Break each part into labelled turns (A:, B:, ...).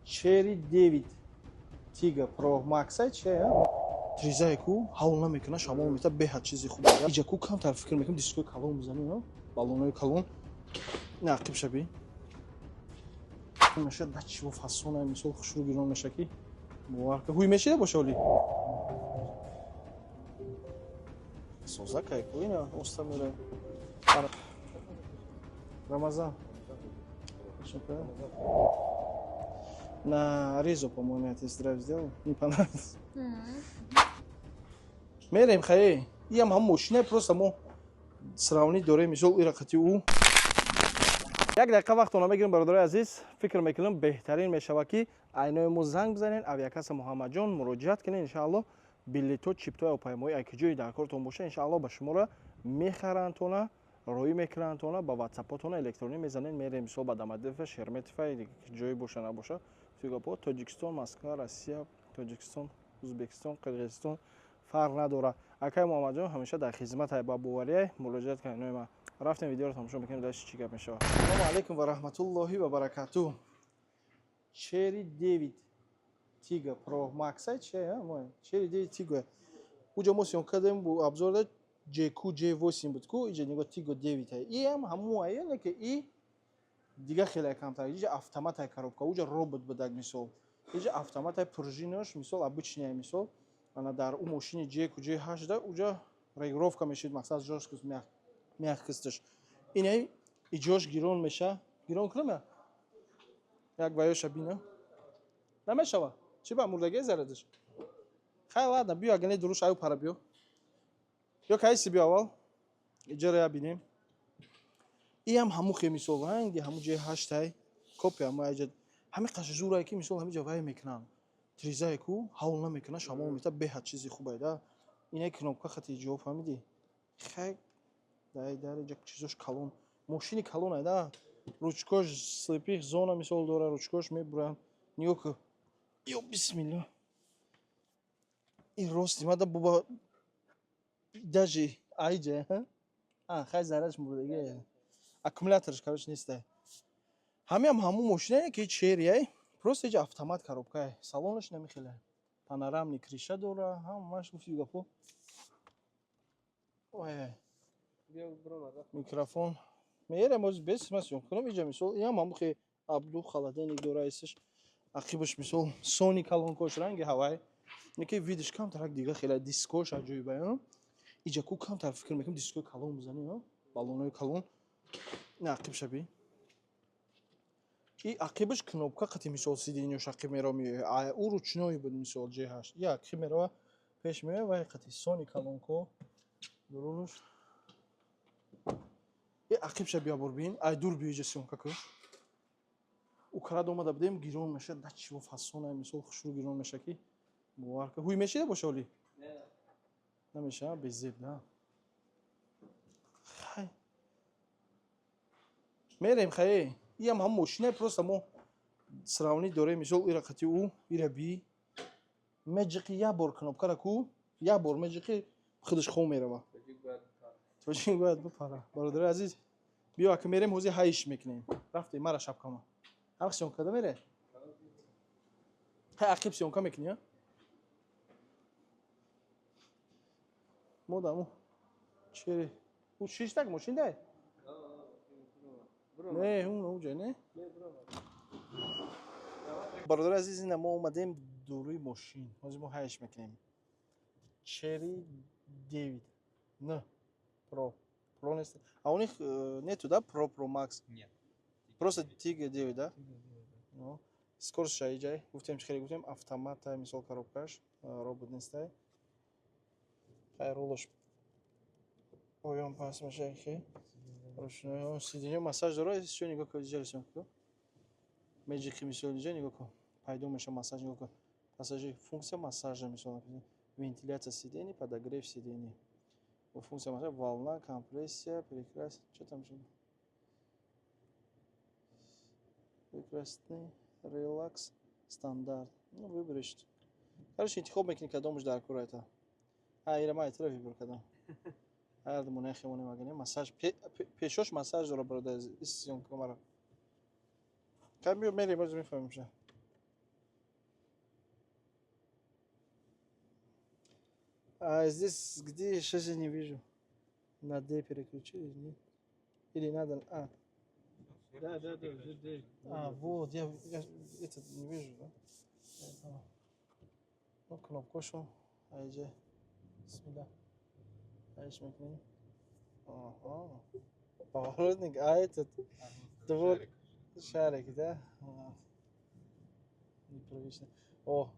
A: Chery 9 Tiggo Pro Max ай чи тризае ку ҳавл намекуна, шамол мета, беҳад чизи хуб. Иҷа ку камтар фикр мекунам, дискои калон мизанем, баллонои калон. Ина ақиб шаби меша, да чиво фасона, мисол, хушрӯ гирон меша, ки бовар ка ҳуй мешида боша, оли соза кай ку ина оста мера. Рамазан на Ризо, по-моему, я тест-драйв сделал, не понравился. Мерем, хае, иам ҳам мошина, просто мо сравнить дорем, мисол, ира қати ӯ. Як дақиқа вақтона мегирем, бародарои азиз. Фикр мекунам, беҳтарин мешавад, ки айнои мо занг бизанед, авиакасса Муҳаммадҷон муроҷиат кунед. Иншаалло, билето, чиптои ҳавопаймоӣ, ай ки ҷои дар кортон боша, иншаалло, ба шуморо мехарандтона, роӣ мекунандтона, ба ватсапотона электронӣ мезанед. Мерем, мисол, ба Домодедово, Шереметьево, ҷое боша набоша, Сингапур, Тоҷикистон, Москва, Россия, Тоҷикистон, Узбекистон, Қирғизистон, фарқ надорад. Акай Муҳаммадҷон ҳамеша дар хизмат, ба бовария муроҷиат кунед. Нои ма рафтем, видеоро тамошо мекунем, дальше чӣ гап мешавад. Ассалому алайкум ва раҳматуллоҳи ва баракатуҳ. Chery 9 Tiggo Pro Max ай чи Chery 9 Tiggo. Уҷо мо съёмка кардем, бу обзор да JQ J8 буд ку, иҷа нигоҳ, Tiggo 9 ай. И ҳам ҳамон ай, не ки и дига хеле камтар. Иҷа автомат ай коробка, уҷа робот будак, мисол. Иҷа автомат ай, пружинаш, мисол, обычный ай, мисол. Ана дар ӯ мошини JQ J8 да уҷа регулировка мешид, мақсад, жёсткость, мягкостьш. Инай иҷош гирон меша. Гирон кунам я? Як ваёша бина. Намешава? Чӣ ба мурдагӣ зарадиш? Хай, ладно, биё, агар не дуруш аю пара биё. Ё кайси, биё, аввал. Иҷаро я бинем. Иам ҳамун хе, мисол, ранги ҳамун ҷои ҳаштай копия ма иҷа ҳами қашзурае, ки, мисол, ҳамиҷа вай мекунанд. Тризае ку ҳавл намекуна, шамол мета, беҳад чизи хубай да. Инай кнопка хати ҷо фаҳмидӣ? Хай, дай дар иҷа чизош калон. Мошини калон ай да. Ручкош слепых зона, мисол, дора, ручкош мебуранд. Нигоҳ ку. Ё бисмилла. Ин рости мада буба даже айҷа. А, хай, зараш мурдаги. Аккумуляторш, короче, нестай. Ҳамиам ҳамун мошинае, ки Chery, просто иҷа автомат коробкае. Салонаш намехеле. Панорамный крыша дора, ҳамаш, гуфти гапо. Ой, микрофон. Мерем оз бес ма съёмка кунам иҷа, мисол, иам ҳамун хе обдув, холодильник дора исш. Ақибаш, мисол, Сони калонкош ранги ҳавай. Неки видиш камтарак дига хеле, дискош аҷоиб ай. Иҷа ку камтар фикр мекунам, дискои калон мизанем, баллонои калон. Ина ақиб шаби. И ақибаш кнопка қати, мисол, сиденьёш ақиб меро меояд. А ӯ ручной буд, мисол, J8. И ақиб мерава, пеш меояд, вай қати Сони калонко. Дурунуш. И ақибша бия бур бин, ай дур биё, иҷа съёмка ку. Украд омада будем, гирон меша, да чиво фасона, мисол, хушрӯ гирон меша, ки бовар ка. Ҳуй мешида боша оли? Намеша, безеб, да. Хай. Мерем, хае. Иам ҳам мошинае, просто мо сравнить дорем, мисол, ира қати ӯ, ира би. Меҷиқи як бор кнопкара ку, як бор меҷиқи, худаш хом мерава. Тоҷик бояд бипара. Бародари азиз, биё, ака, мерем, ҳозир ҳайш мекунем. Рафтем, мара шапкама. Ҳам съёмка када мере? Хай, ақиб съёмка мекунӣ, а? Мо даму Chery. Ӯ шиштак мошин дай? Не, ун уҷа не? Бародари азиз, ина мо омадем дуруи мошин. Ҳозир мо ҳайш мекунем. Chery 9 Н Pro. Pro нест. А у них нету, да, Pro, Pro Max?
B: Нет.
A: Просто Tiggo 9, да? Ну, скорость шаиҷай. Гуфтем, чӣ хеле гуфтем, автомата, мисол, коробкаш, робот нестай. Хай, рулаш поён паст меша, хе. Ручной сиденье, массаж дора, ещё нигоҳ кун, иҷа съёмка кун. Меҷиқи, мисол, иҷа нигоҳ кун. Пайдо меша массаж, нигоҳ кун. Пассажир функция массажа, мисол, вентиляция сидений, подогрев сидений. Функция массаж, волна, компрессия, прекрас, что там еще? Прекрасный, релакс, стандарт. Ну, выберешь. Короче, интихоб мекунӣ, кадомаш дар кор айта. А, ира ма айтра выбор кардам. Ҳар мунаи хемоне магане массаж, пешош массаж дора, бародар, съёмка мара. Кай биё, мерем, боз мефаҳмем ша. А здесь где? Сейчас я не вижу. На D переключили, нет? Или надо... А,
B: Да, D.
A: А, вот, я этот не вижу, да? Ну, кнопку шо. Айже. Бисмилла. Айш мекунем. Ага. Поворотник, а этот... Двор... Шарик, да? Непривычно. О,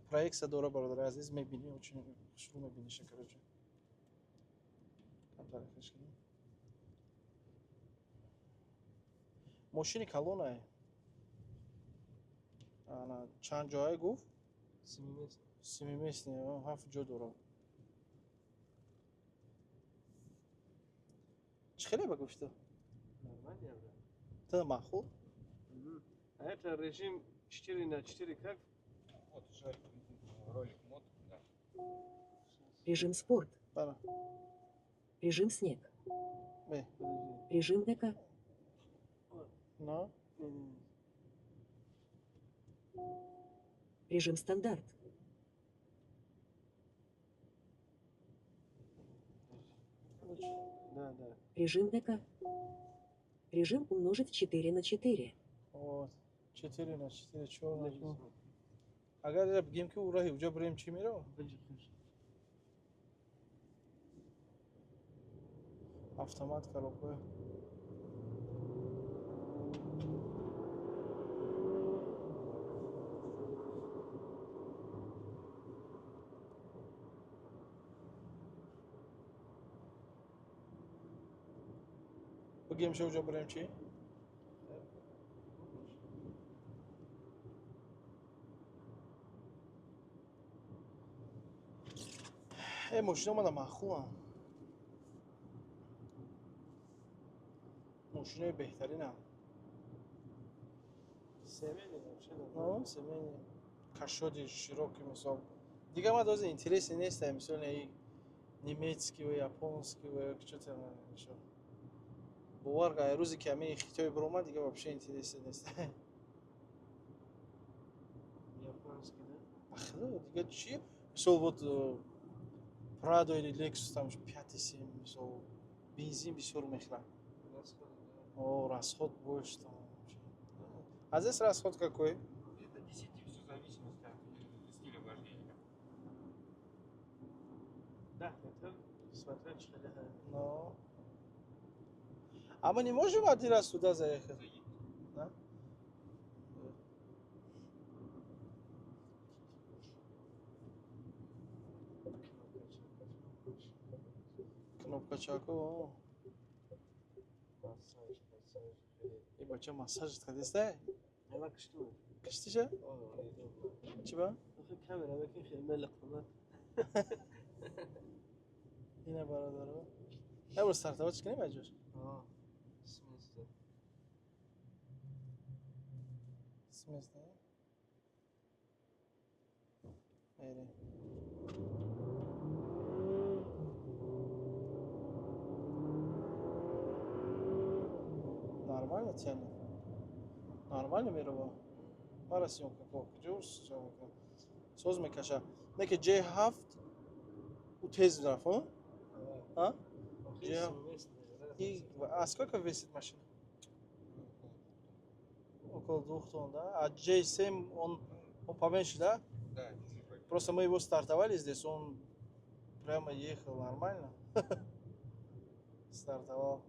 A: проекция дора, бародари азиз, мебини, очень хушрӯ мебиниша, короче. Камтар кунем. Мошини калонае. Ана, чанд ҷое гуфт?
B: Семиместный.
A: Семиместный, ҳафт ҷо дорад. Чӣ хеле ба гуфта?
B: Нормально, брат.
A: Ты махул?
B: А это режим 4 на 4 как?
C: Вот шарик, ролик мод, да.
D: Режим спорт.
A: Бара.
D: Режим снег.
A: Бе.
B: Подожди.
D: Режим эко.
A: Но.
B: Не-не-не.
D: Режим стандарт.
B: Да.
D: Режим эко. Режим умножить 4 на 4.
A: Вот. 4 на 4 чёрный.
B: Подожди.
A: Агар ира бигем ки ураҳи уҷа бирем, чӣ меравам?
B: Подожди, подожди.
A: Автомат, коробка. Бигем ша уҷа бирем, чӣ? Э, мошина омада, маъқулам. Мошинаи беҳтаринам.
B: Семейный вообще нормально.
A: Ну, семейный. Кашоди широкий, мисол. Дигар ман дози интереси неста, мисол, не немецкий ва японский ва чо там ишо. Бовар ка, рӯзе ки ҳамин хитои биромад, дигар вообще интереси нест.
B: Японский, да?
A: Ахло, дигар чи? Мисол, вот Прадо или Lexus там 5,7, мисол, бензин бисёр мехӯрад.
B: Расход, да.
A: О, расход больше там вообще. А здесь расход какой?
C: Это действительно все в зависимости от стиля вождения.
B: Да, это смотря что.
A: Но. А мы не можем один раз сюда заехать?
C: Заедете.
A: Да? Кнопка чако.
B: Массаж, массаж.
A: И бача массаж кадеста?
B: Ела кишту.
A: Киштиша? Чӣ ба?
B: Камера бекин хеле мелқ.
A: Ина, бародаро. Я бор стартовать кунем аҷош.
B: А, с места.
A: С места. Мерем. Нормально тянет. Нормально мерава. Мара съемка ко куҷо съемка. Соз мекаша. Не ки J7 у тез рафт, а? А? И а сколько весит машина? Около 2 тонн, да? А J7 он поменьше, да?
C: Да, дизель победит.
A: Просто мы его стартовали здесь, он прямо ехал нормально. Стартовал.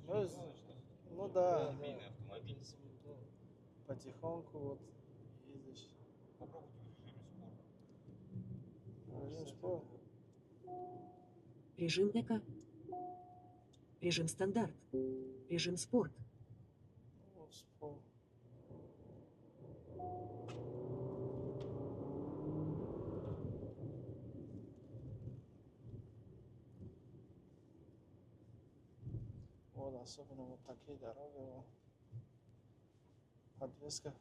C: Это
A: Ну,
C: же гоночный
A: ну да.
C: семейный автомобиль.
A: Потихоньку вот ездишь.
C: Попробуйте в режиме спорт.
A: Режим спорт.
D: Режим эко. Режим стандарт. Режим спорт.
A: Ну, спорт. Вот, особенно вот такие дороги, вот. Подвеска.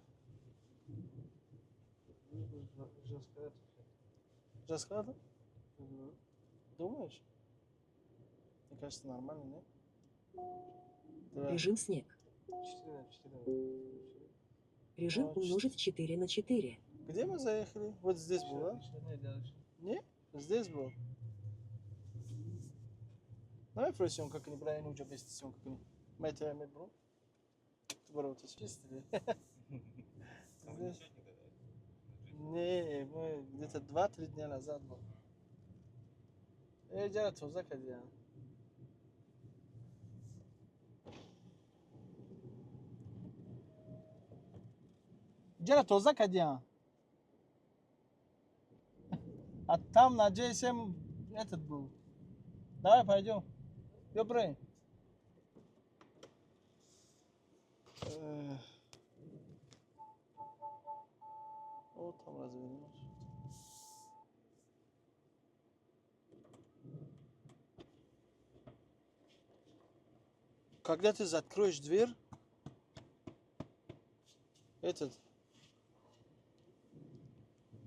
B: Жестко.
A: Жестко? Думаешь? Мне кажется, нормально, нет? Да.
D: Режим снег.
B: 4 на 4.
D: Режим
A: Ну,
D: умножить 4 на 4.
A: Где мы заехали? Вот здесь был, да?
B: Не, дальше.
A: Не? Здесь был. Давай просим, как они правильно уже без съемка, как они. Мы это мы бро. Бро, ты чистили. Здесь. Не, мы где-то 2-3 дня назад был. Эй, дядя, тоза кадия. Дядя, тоза кадия. А там на GSM этот был. Давай пойдем. Ёбрей. Вот там развернешь. Когда ты закроешь дверь, этот,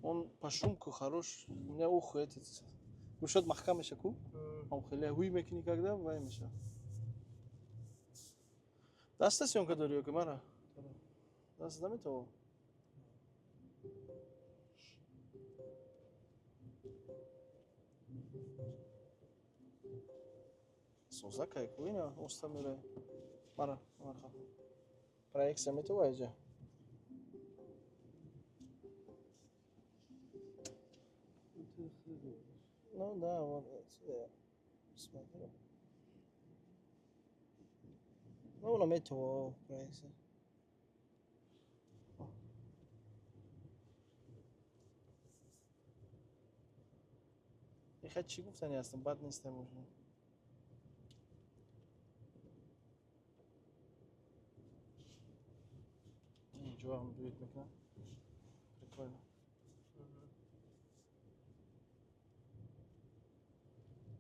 A: он по шумку хорош. У меня ухо этот. Гӯшот маҳкам меша ку? Ам хеле ҳуй мекунӣ когда вай меша. Даста съёмка дорӣ ё ки мара? Даст наметавон. Соза кай ку ина оста мерай. Мара, маха. Проекция метавай ҷа. Ну да, вот отсюда я смотрю. Ну, наметавон проекция. Ихай чӣ гуфтани ҳастам, бад нестам уже. Инҷо ҳам дует мекунам. Прикольно.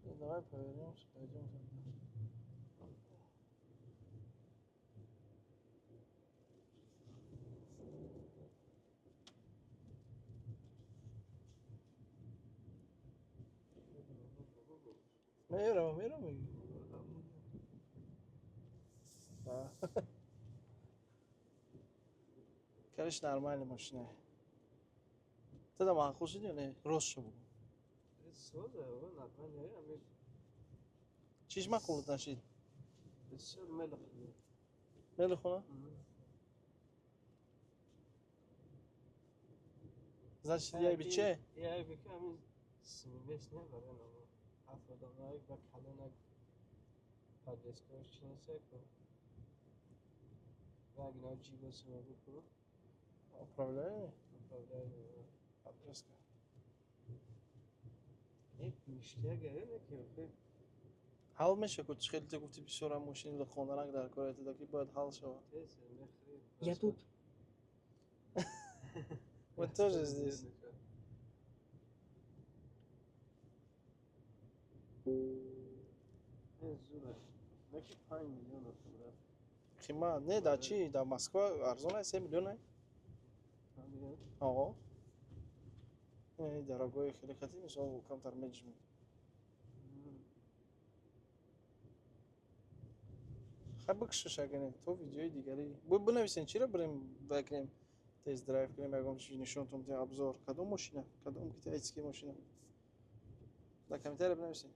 A: Ну, давай повернемся, пойдем тогда. Мерам, мерам. Да. Короче, нормальная машина. Ты там маъқул шуд ё не? Рост шо бугу.
B: Соза, нормально, ами.
A: Чиш маъқулат нашид?
B: Бисёр мелхона.
A: Мелхона? Значит, я биче?
B: Я биче, ами смесь не барен, ама ҳафт одамак ва калонак подвескааш чи несеку. Ва агина ҷиба симагу ку.
A: Управляемый?
B: Управляемый.
A: Подвеска.
B: Як ништяк не ки охи.
A: Ҳал меша ку чӣ хеле ту гуфти бисёрам мошини лухонаранг дар кор айтада ки бояд ҳал шавад.
B: Тез мехри.
D: Я тут.
A: Мы тоже здесь.
B: Зура. Наки 5 миллион брат.
A: Қимат не, дар чӣ? Дар Москва арзон аст, 3 миллион ай.
B: 5 миллион?
A: Ого. Не, дорогой хеле хати мисол камтар меҷми. Хай бикшиш агар не, то видеои дигари. Бинависен чиро бирем вай кунем, тест драйв кунем, ягон чиз нишонтон диҳем, обзор. Кадом мошина? Кадом китайский мошина? Дар комментария бинависен.